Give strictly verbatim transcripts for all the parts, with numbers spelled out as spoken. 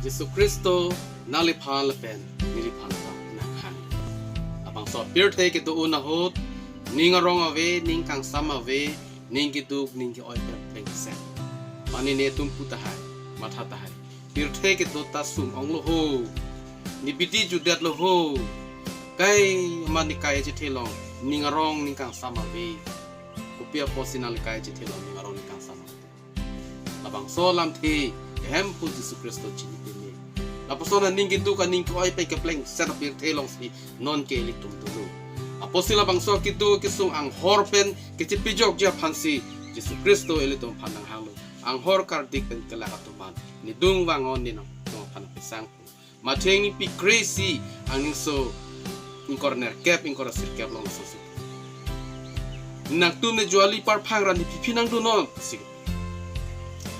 Jisu Khristo nangliphan lapen neliphan ta nanghang. Labangso pirthe kedo-un ahut, ning arong ave, ning kangsam ave, ning keduk, ning ke-oi pen plengset. Mane netum pu tahai, matha tahai. Pirthe kedo ta sung-onglo ho. Ne bidi jutdetlo ho. Kai mane kai chethe along, ning arong, ning kangsam ave. Kopi apotsi nangli kai chethe along, ning arong, ning kangsam ave? Labangso alamthe Hemphu Jisu Khristo chini peme. Lapuson aning keduk, aning ke-oi pen keplengset apirthe alongsi nonke ilitum dolo. Apotsi labangso keduk kesung anghor pen kechepejokji aphansi Jisu Khristo ilitum aphan nanghanglo. Anghor kardik pen kelak atum an, ne dung vang-on, ne nangtum aphan pesang. Matthew angnipi kre-isi, angningso ingkoi nerkep, ingkoi ra sirkep along lasosi, nangtum ne juali parphang ra ne phiphi nangdunnon, si.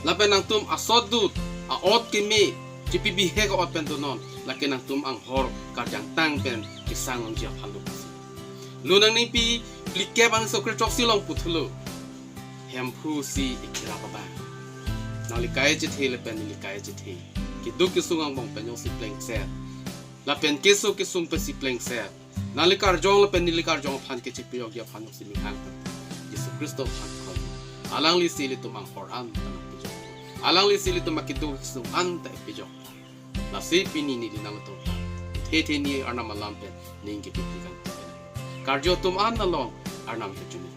Lapen nangtum asot dut, a-ot keme, chepi bihek a-ot pen dunnon, lake nangtum anghor karjangtang pen kesang longji aphanlo, si. Lun angnipi phlikep, angningso kre-throksi along puthulo. Hemphu si ikirap abang. Nangli kai chethe lapen neli kai chethe, keduk kesung angbong pen jongsi plengset, lapen keso kesung pensi plengset, nangli karjong lapen neli karjong aphan kechepejokji aphan jongsi ninghang tangte, Jisu Khristo aphan kon. Alanglisi ilitum anghor anta nangpejok. Alanglisi ilitum akeduk kesung anta epejok. Lasi pini neli nangtum aphan thethe ni Arnam alam pen ning kepi kan. Karju atum an along Arnam kechumi.